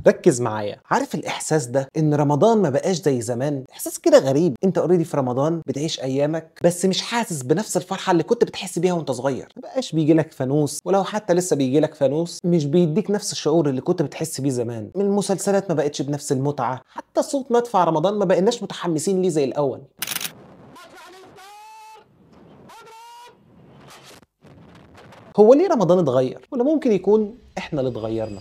ركز معايا. عارف الاحساس ده ان رمضان ما بقاش زي زمان؟ احساس كده غريب. انت already في رمضان بتعيش ايامك بس مش حاسس بنفس الفرحة اللي كنت بتحس بيها وانت صغير. ما بقاش بيجي لك فانوس، ولو حتى لسه بيجي لك فانوس مش بيديك نفس الشعور اللي كنت بتحس بيه زمان. من المسلسلات ما بقتش بنفس المتعة، حتى صوت مدفع رمضان ما بقيناش متحمسين ليه زي الاول. هو ليه رمضان اتغير؟ ولا ممكن يكون احنا اللي اتغيرنا؟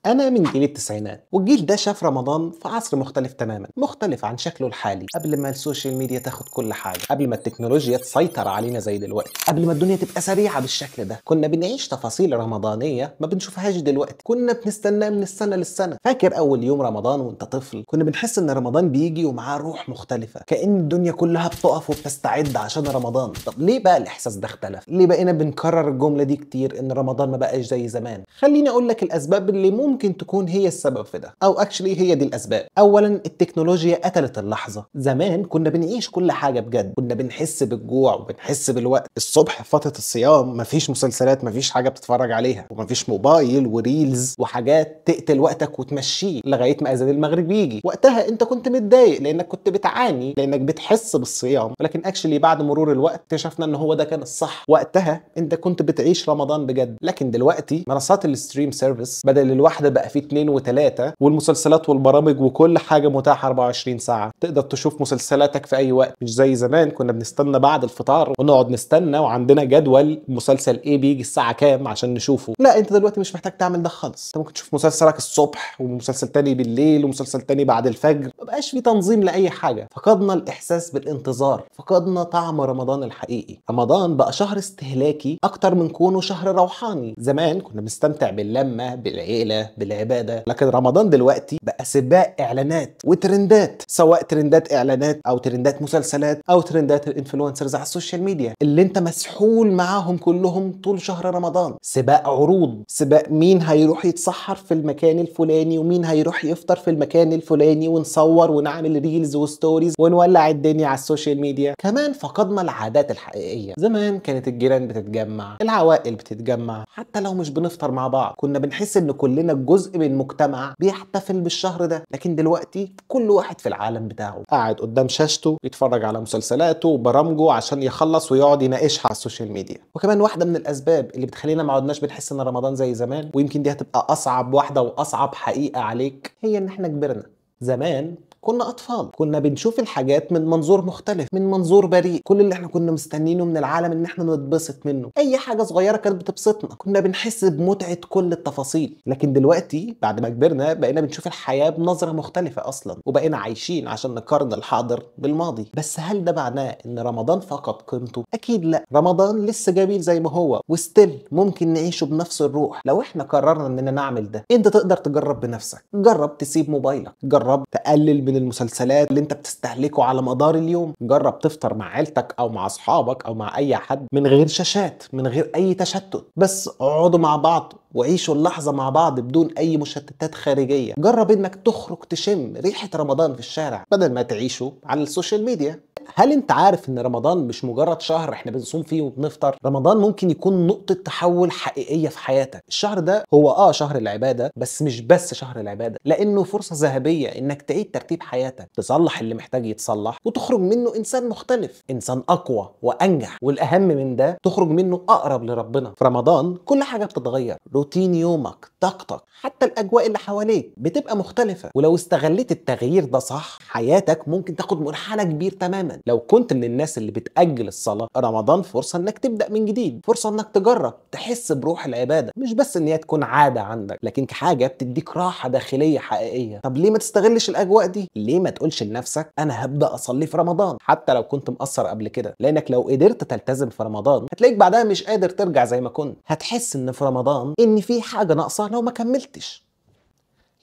أنا من جيل التسعينات، والجيل ده شاف رمضان في عصر مختلف تماما، مختلف عن شكله الحالي، قبل ما ال social media تاخد كل حاجة، قبل ما التكنولوجيا تسيطر علينا زي دلوقتي، قبل ما الدنيا تبقى سريعة بالشكل ده. كنا بنعيش تفاصيل رمضانية ما بنشوفهاش دلوقتي، كنا بنستناه من السنة للسنة. فاكر أول يوم رمضان وأنت طفل؟ كنا بنحس إن رمضان بيجي ومعاه روح مختلفة، كأن الدنيا كلها بتقف وبتستعد عشان رمضان. طب ليه بقى الإحساس ده اختلف؟ ليه بقينا بنكرر الجملة دي كتير إن رمضان ما بقاش زي زمان؟ خليني أقول لك الأسباب اللي ممكن تكون هي السبب في ده، او actually هي دي الاسباب. اولا، التكنولوجيا قتلت اللحظة. زمان كنا بنعيش كل حاجة بجد، كنا بنحس بالجوع وبنحس بالوقت. الصبح في فترة الصيام مفيش مسلسلات، مفيش حاجة بتتفرج عليها، ومفيش موبايل و reels وحاجات تقتل وقتك وتمشيه لغاية ما اذان المغرب يجي. وقتها انت كنت متضايق لانك كنت بتعاني، لانك بتحس بالصيام، ولكن actually بعد مرور الوقت اكتشفنا ان هو ده كان الصح. وقتها انت كنت بتعيش رمضان بجد. لكن دلوقتي منصات ال stream service بدل الواحدة بقى فيه 2 و3، والمسلسلات والبرامج وكل حاجة متاحة 24 ساعة، تقدر تشوف مسلسلاتك في أي وقت. مش زي زمان كنا بنستنى بعد الفطار ونقعد نستنى وعندنا جدول مسلسل ايه بيجي الساعة كام عشان نشوفه. لا، انت دلوقتي مش محتاج تعمل ده خالص. انت ممكن تشوف مسلسلك الصبح ومسلسل تاني بالليل ومسلسل تاني بعد الفجر. ما بقاش في تنظيم لأي حاجة. فقدنا الإحساس بالانتظار، فقدنا طعم رمضان الحقيقي. رمضان بقى شهر استهلاكي أكتر من كونه شهر روحاني. زمان كنا بنستمتع باللمة، بالعيلة، بالعبادة، لكن رمضان دلوقتي بقى سباق اعلانات وترندات، سواء ترندات اعلانات او ترندات مسلسلات او ترندات ال influencers على ال social media اللي انت مسحول معاهم كلهم طول شهر رمضان. سباق عروض، سباق مين هيروح يتسحر في المكان الفلاني ومين هيروح يفطر في المكان الفلاني، ونصور ونعمل reels و stories ونولع الدنيا على ال social media. كمان فقدنا العادات الحقيقية. زمان كانت الجيران بتتجمع، العوائل بتتجمع، حتى لو مش بنفطر مع بعض كنا بنحس ان كلنا جزء من مجتمع بيحتفل بالشهر ده. لكن دلوقتي كل واحد في العالم بتاعه، قاعد قدام شاشته يتفرج على مسلسلاته وبرامجه عشان يخلص ويقعد يناقشها على ال social media. وكمان واحدة من الاسباب اللي بتخلينا ما عدناش بنحس ان رمضان زي زمان، ويمكن دي هتبقى اصعب واحدة واصعب حقيقة عليك، هي ان احنا كبرنا. زمان كنا أطفال، كنا بنشوف الحاجات من منظور مختلف، من منظور بريء. كل اللي احنا كنا مستنينه من العالم ان احنا نتبسط منه، اي حاجة صغيرة كانت بتبسطنا، كنا بنحس بمتعة كل التفاصيل. لكن دلوقتي بعد ما كبرنا بقينا بنشوف الحياة بنظرة مختلفة أصلا، وبقينا عايشين عشان نقارن الحاضر بالماضي. بس هل ده معناه ان رمضان فقد قيمته؟ أكيد لا، رمضان لسه جميل زي ما هو، وستيل ممكن نعيشه بنفس الروح لو احنا قررنا اننا نعمل ده. انت تقدر تجرب بنفسك، جرب تسيب موبايلك، جرب تقلل من المسلسلات اللي انت بتستهلكه على مدار اليوم، جرب تفطر مع عيلتك او مع اصحابك او مع اي حد من غير شاشات، من غير اي تشتت، بس اقعدوا مع بعض وعيشوا اللحظة مع بعض بدون اي مشتتات خارجية. جرب انك تخرج تشم ريحة رمضان في الشارع بدل ما تعيشه على ال social media. هل انت عارف ان رمضان مش مجرد شهر احنا بنصوم فيه وبنفطر؟ رمضان ممكن يكون نقطة تحول حقيقية في حياتك. الشهر ده هو شهر العبادة، بس مش بس شهر العبادة، لانه فرصة ذهبية انك تعيد ترتيب حياتك، تصلح اللي محتاج يتصلح، وتخرج منه انسان مختلف، انسان اقوى وانجح، والاهم من ده تخرج منه اقرب لربنا. في رمضان كل حاجة بتتغير، روتين يومك، طاقتك، حتى الاجواء اللي حواليك بتبقى مختلفة. ولو استغليت التغيير ده صح، حياتك ممكن تاخد منحنى كبير تماما. لو كنت من الناس اللي بتأجل الصلاة، رمضان فرصة انك تبدأ من جديد، فرصة انك تجرب تحس بروح العبادة، مش بس ان هي تكون عادة عندك، لكن كحاجة بتديك راحة داخلية حقيقية. طب ليه ما تستغلش الأجواء دي؟ ليه ما تقولش لنفسك انا هبدأ اصلي في رمضان حتى لو كنت مقصر قبل كده؟ لانك لو قدرت تلتزم في رمضان هتلاقيك بعدها مش قادر ترجع زي ما كنت. هتحس ان في رمضان ان في حاجة ناقصة لو ما كملتش.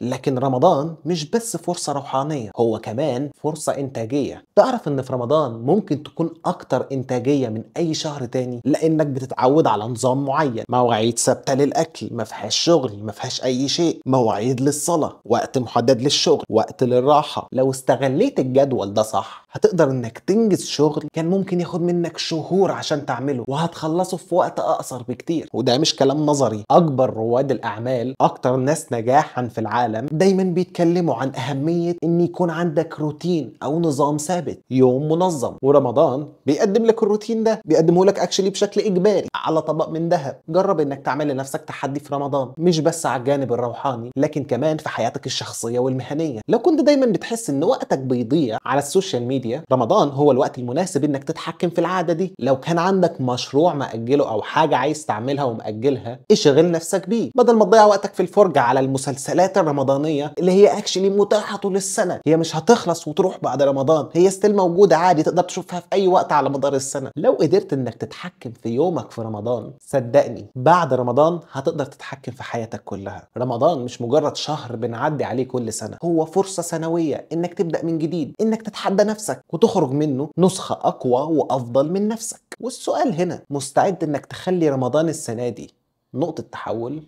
لكن رمضان مش بس فرصة روحانية، هو كمان فرصة إنتاجية. تعرف إن في رمضان ممكن تكون أكتر إنتاجية من أي شهر تاني، لأنك بتتعود على نظام معين، مواعيد ثابتة للأكل، ما فيهاش شغل، ما فيهاش أي شيء، مواعيد للصلاة، وقت محدد للشغل، وقت للراحة. لو استغليت الجدول ده صح هتقدر إنك تنجز شغل كان ممكن ياخد منك شهور عشان تعمله، وهتخلصه في وقت أقصر بكتير. وده مش كلام نظري، أكبر رواد الأعمال، أكتر ناس نجاحا في العالم، دايما بيتكلموا عن أهمية إن يكون عندك روتين أو نظام ثابت، يوم منظم. ورمضان بيقدم لك الروتين ده، بيقدمه لك actually بشكل إجباري على طبق من ذهب. جرب إنك تعمل لنفسك تحدي في رمضان، مش بس على الجانب الروحاني لكن كمان في حياتك الشخصية والمهنية. لو كنت دايما بتحس إن وقتك بيضيع على ال social media، رمضان هو الوقت المناسب إنك تتحكم في العادة دي. لو كان عندك مشروع مأجله أو حاجة عايز تعملها ومأجلها، اشغل نفسك بيه بدل ما تضيع وقتك في الفرجة على المسلسلات الرمضانية اللي هي actually متاحة طول السنة، هي مش هتخلص وتروح بعد رمضان، هي still موجودة عادي، تقدر تشوفها في أي وقت على مدار السنة. لو قدرت إنك تتحكم في يومك في رمضان، صدقني بعد رمضان هتقدر تتحكم في حياتك كلها. رمضان مش مجرد شهر بنعدي عليه كل سنة، هو فرصة سنوية إنك تبدأ من جديد، إنك تتحدى نفسك وتخرج منه نسخة أقوى وأفضل من نفسك. والسؤال هنا، مستعد إنك تخلي رمضان السنة دي نقطة تحول؟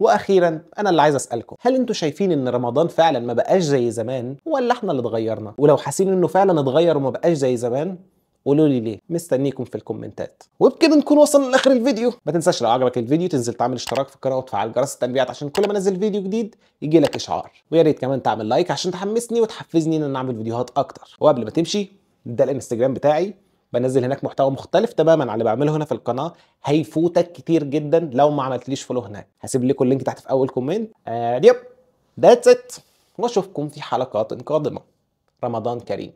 واخيرا انا اللي عايز اسالكم، هل انتوا شايفين ان رمضان فعلا ما بقاش زي زمان ولا احنا اللي اتغيرنا؟ ولو حاسين انه فعلا اتغير وما بقاش زي زمان قولوا لي ليه، مستنيكم في الكومنتات. وبكده نكون وصلنا لاخر الفيديو. ما تنساش لو عجبك الفيديو تنزل تعمل اشتراك في القناة وتفعل جرس التنبيهات عشان كل ما انزل فيديو جديد يجي لك اشعار، ويا ريت كمان تعمل like عشان تحمسني وتحفزني ان انا اعمل فيديوهات اكتر. وقبل ما تمشي، ده الانستجرام بتاعي، بنزل هناك محتوى مختلف تماما عن اللي بعمله هنا في القناة، هيفوتك كتير جدا لو ما عملتليش follow هناك. هسيب لكم ال link تحت في اول comment. Yep that's it، واشوفكم في حلقات قادمة. رمضان كريم.